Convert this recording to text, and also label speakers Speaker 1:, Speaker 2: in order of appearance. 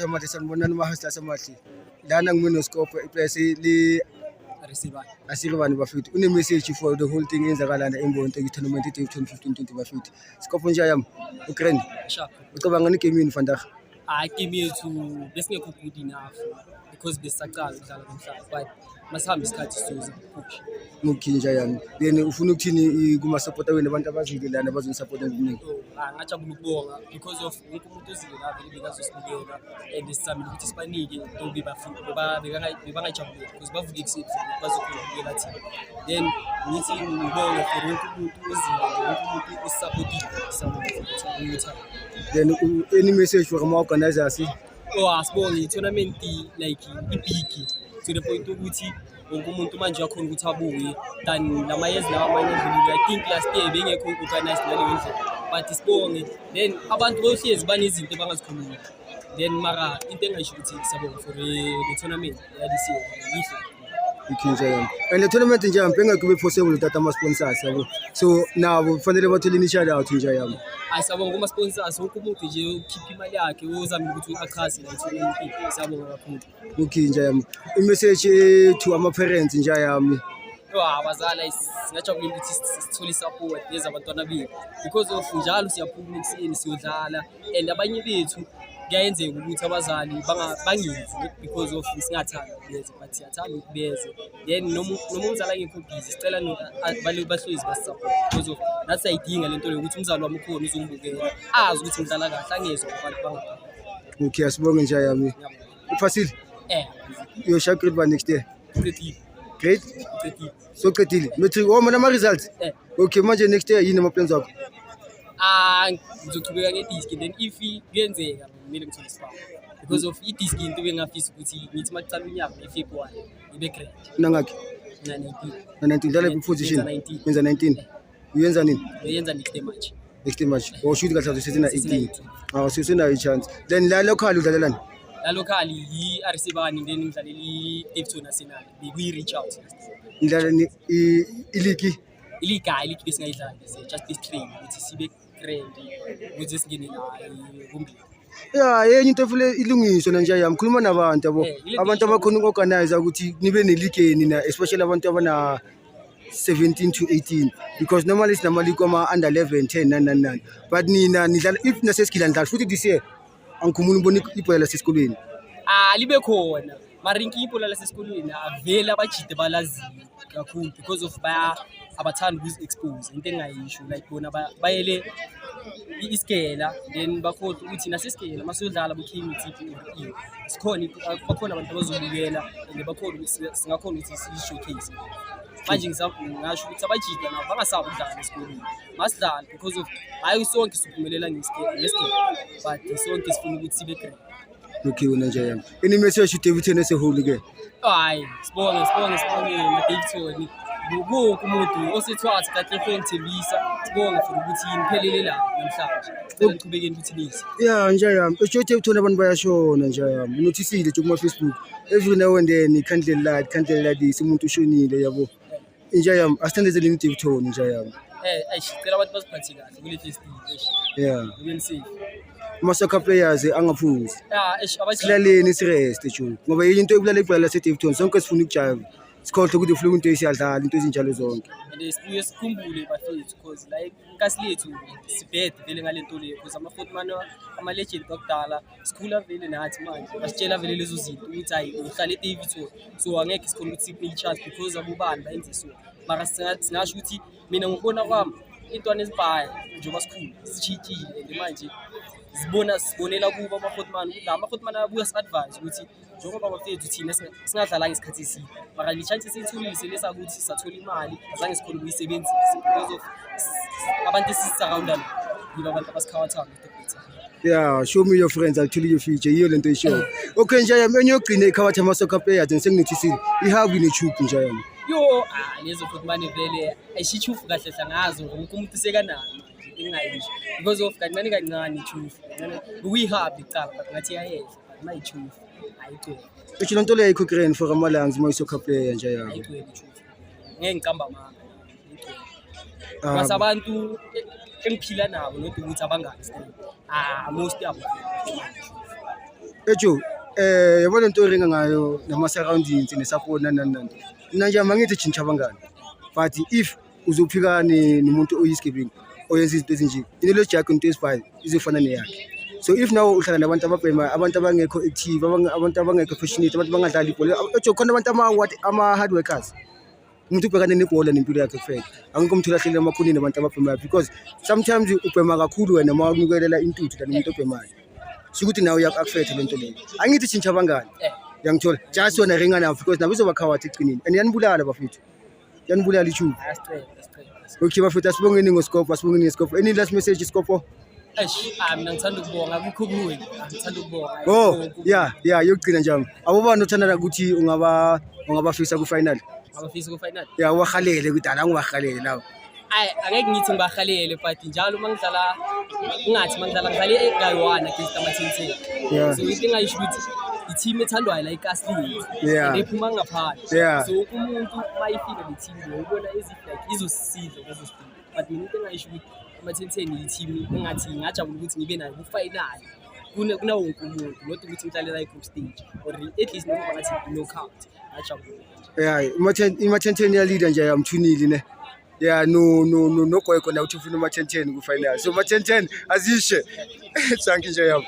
Speaker 1: Amahle, sanibonani mahasla samahle. Lana ngime noScope iplace le
Speaker 2: Resibani.
Speaker 1: Asiribani bafethu. Une message for the whole thing eyenzakala la eMbonto i-tournament e-Daveyton 15-20 bafethu. Scope nje yami. Ugrand.
Speaker 2: Sharp.
Speaker 1: Ucabanga ni game yini vandag?
Speaker 2: Hayi, game yethu besingekho good enough because besisaqala ukudlala namhlanje, but masihamba isikhathi sizoza push.
Speaker 1: Ngokhinja yami. Then ufuna ukuthini kuma supporter wenu, abantu abazile lana bazonisupporta ngobuningi?
Speaker 2: So ah, ngajabula ukubonga because of wonke umuntu ozile la vele bekazosibukela and sizamile ukuthi sibanike into bebafuna bebangayijabulela because bavuke ekuseni ukuthi bazokhona ukubukela thina. Then ngithi ngibonge for wonke umuntu ozile, wonke umuntu osupportile. Siyabonga futhi uthando.
Speaker 1: Then any message for ama organizers?
Speaker 2: Oh, asibonge i-tournament, like i-big to the point ukuthi wonke umuntu manje uyakhona ukuthi abuye than lama-years lawa amanye edlulile. I think last year bengekho organized ngaleyo ndlela, but sibonge. Then abantu bohlezi banezinto abangazikhulumi, then mara into engayisho ukuthi siyabonga for le tournament ya this year, yihle.
Speaker 1: Ikhinja yami. And the tournament nje yami bengekho kube possible without ama sponsors yabo. So nabo kufanele bathole ini shout out nje yami.
Speaker 2: Hayi, siyabonga kuma-sponsors, wonke umuntu nje ukhipha imali yakhe ozamile ukuthi achase la i-tournament, siyabonga kakhulu.
Speaker 1: Ukhinja yami. I-message to ama parents nje yami.
Speaker 2: Yo, abazali, ayi, singajabulela ukuthi sithole i-support yezabantwana bethu because of njalo siyaphuma ekuseni siyodlala and abanye bethu kuyayenzeka ukuthi abazali bangenzi, not because of singathandi ukubeza, but siyathanda ukubeza. Then noma umzali angekho busy, sicela bahlezi basisupport because of nathi siyayidinga le nto leyo ukuthi umzali wami ukhona uzongibukela, azi ukuthi ngidlala kahle, angezwa kubantu bangaphandle.
Speaker 1: Okay, asibonge nje yami.
Speaker 2: Ngiyabonga.
Speaker 1: Uphasile?
Speaker 2: Eh.
Speaker 1: Uyoshaya grade ba next year?
Speaker 2: Uqedile.
Speaker 1: Grade?
Speaker 2: Uqedile.
Speaker 1: So qedile. Matric, oh mana ama results.
Speaker 2: Eh.
Speaker 1: Okay, manje next year yini ama plans wakho?
Speaker 2: Ah, ngizochubeka ngediski, then if kuyenzeka kumele ngithole isibhamu because of idiski into bengingafisa ukuthi ngithi uma kucala unyaka nge-February ngibe grade.
Speaker 1: Unangakhi?
Speaker 2: Ngina-19.
Speaker 1: Na 19, udlala kuphi position?
Speaker 2: Ngenza 19.
Speaker 1: Wenza 19. Uyenza nini?
Speaker 2: Ngiyenza next year March.
Speaker 1: Next year March. Oh, shoot kahle usesena 18.
Speaker 2: Sesina.
Speaker 1: Ah, usenayo i-chance. Then la local udlalelani?
Speaker 2: La local yi-RC Bani, then ngidlalela i-Daveyton Arsenal, bekuyi-reach out last year.
Speaker 1: Nidlala ni iligi?
Speaker 2: Iligi, hayi, iligi besingayidlali, just besi-train ukuthi sibe grand ukuze singene la kumbili.
Speaker 1: Ya, yenye into efuna ilungiswe na nje yami, khuluma nabantu yabo.
Speaker 2: Eh, ile
Speaker 1: Abantu abakhona uku-organize ukuthi nibe neligi nina, especially abantu abana 17 to 18, because normally sinamaligi ama under 11, 10, 9, 9, 9, but nina nidlala if nasesigila nidlala futhi this year angikhumuli ngibona ibhola lasesikolweni.
Speaker 2: Ah, libe khona, mara inkinga ibhola lasesikolweni avele abajide balaziyo kakhulu because of baya abathandi ukuzi-expose, into engingayisho like bona bayele isigela, then bakhohlwe ukuthi nasesigela masiyodlala bo-king or ini sikhona, bakhona abantu abazobukela and bakhona ukuthi singakhona ukuthi siyi-showcase. Manje ngingasho ukuthi abajida nabo bangasabi ukudlala esikolweni, masidlale because of hhayi sonke siphumelela ngesigela, but sonke sifuna ukuthi sibe great.
Speaker 1: Okay, wena nje yami. Any message to Daveyton esehole ke?
Speaker 2: Hayi, sibonge, sibonge, sibonge ma-Daveyton, wonke umuntu osethwatha kahle, ngithembisa sibonge for ukuthi niphelele la namhlanje. Cela nichubekeni ukuthi nize.
Speaker 1: Ya nje yami, esho Daveyton abantu bayashona nje yami. Unotisile nje kuma Facebook. Every now and then candle light, candle light this, umuntu ushonile yabo. Nje yami, asithandezeleni Daveyton nje yami.
Speaker 2: Eish, cela abantu baziphathe kahle kule festival, eish. Kube safe.
Speaker 1: Ama soccer players angaphuzi.
Speaker 2: Ya, eish, abajida.
Speaker 1: Silaleni sirest nje. Ngoba yenye into ebulala ibhola lase Daveyton, sonke sifuna ukujiva. Sikhohle ukuthi ufuna into esiyadlala, into ezinjalo zonke.
Speaker 2: And sibuye sikhumbule bafethu, cause la ikasi lethu sibhede vele ngale nto leyo, cause ama-footman ama-legend wakudala sikhula vele nathi manje basitshela vele lezo zinto ukuthi hayi, uhlala e-Daveyton, so angekhe sikhona ukuthi sikunike i-chance because abobani bayenze so. Mara singasho ukuthi mina ngokubona kwami iy'ntwana ezibhaya njengoba sikhula zitshintshile and manje zibona sibonela kubo ama-hotman ukuthi la ama-hotman ayabuya si-advise ukuthi njengoba bafethu thina singadlalanga isikhathi eside, mara le chance esiyitholile selesakuthi sathola imali, azange sikhone ukuyisebenzisa because of abantu esisi-surrounda nabo yibo abantu abasikhawathayo ngedebhetha.
Speaker 1: Yeah, show me your friends, I'll tell you your future. Yiyo lento isho. Okay nje yami, enye yokugcina ikhawatha ama soccer players ngisenginotisile. Ihabu ne-tube nje yami.
Speaker 2: Yo, ah, lezo futhi mane vele ayishichufu kahle hle ngazo, wonke umuntu usekanayo manje, into engingayisho because of kancane kancane ichufu kancane bekuyihabi kuqala, but ngathi iyayehla, but mayichufu ayigcwele.
Speaker 1: Esho lento leyo ayikho grand for ama-lungs uma i-soccer player nje yami.
Speaker 2: Ayigcwele ichufu, ngeke ngiqamba amanga, ayigcwele.
Speaker 1: Ah,
Speaker 2: Base abantu engiphila nabo, not ukuthi abangani still, ah, most yabo.
Speaker 1: Ejo, yabona into oringa ngayo nama-surroundings ne-support nani nani nani. Mina nje mangithi tshintsha abangani. But if uzophika nomuntu oyisigebengu oyenza izinto ezinje, i-knowledge yakho into esifayo izofana neyakhe. So if nawe uhlala nabantu ababhema, abantu abangekho active, abantu abangekho passionate, abantu abangadlali ibhola, ejo khona abantu ama-what ama-hard workers. Umuntu ubhekane nebhola nempilo yakhe kuphela. Angekho umuntu ulahlele emakhoneni abantu ababhemayo because sometimes ubhema kakhulu wena uma unukelela intuthu than umuntu obhemayo. Sho ukuthi nawe uyaku-affect le nto leyo. Angithi tshintsha abangani. Yangithola. Just wena ringa nabo because nabo izoba-coward ekugcineni. And iyanibulala bafethu. Iyanibulala ichuba.
Speaker 2: Ayasicela, sicela.
Speaker 1: Okay bafethu, asibongeni ngoSkopo, asibongeni ngoSkopo. Any last message, Skopo?
Speaker 2: Eish, ah, mina ngithanda ukubonga, akukho okunye. Ngithanda ukubonga.
Speaker 1: Oh, yeah, yokugcina njalo. Abobani othanda ukuthi ungabafisa ku final?
Speaker 2: Abafisa ku-final.
Speaker 1: Yeah, ubahalele kudala, angibahalele lawo.
Speaker 2: Ayi, angeke ngithi ngibahalele, but njalo uma ngidlala, ungathi uma ngidlala ngidlale kayi-one against ama-10. So into engayisho ukuthi i-team ethandwayo la ikasi lethu. And ephuma ngaphandle. So wonke umuntu uma ifika le team le ubona as if like izosisiza kwezo sidingo. But mina into engayisho ukuthi ama-10 i-team engathi ngingajabula ukuthi ngibe nayo ku-final. Kuna wonke umuntu, not ukuthi ngidlale la i-group stage or at least noma bangathi i-knockout. Ngajabula.
Speaker 1: Yeah, ima-10 ya leader nje yamthunile ne. Yeah, no no gogo na uthi ufuna uma 10 ku final. So ma 10 azishe. Thank you nje yami.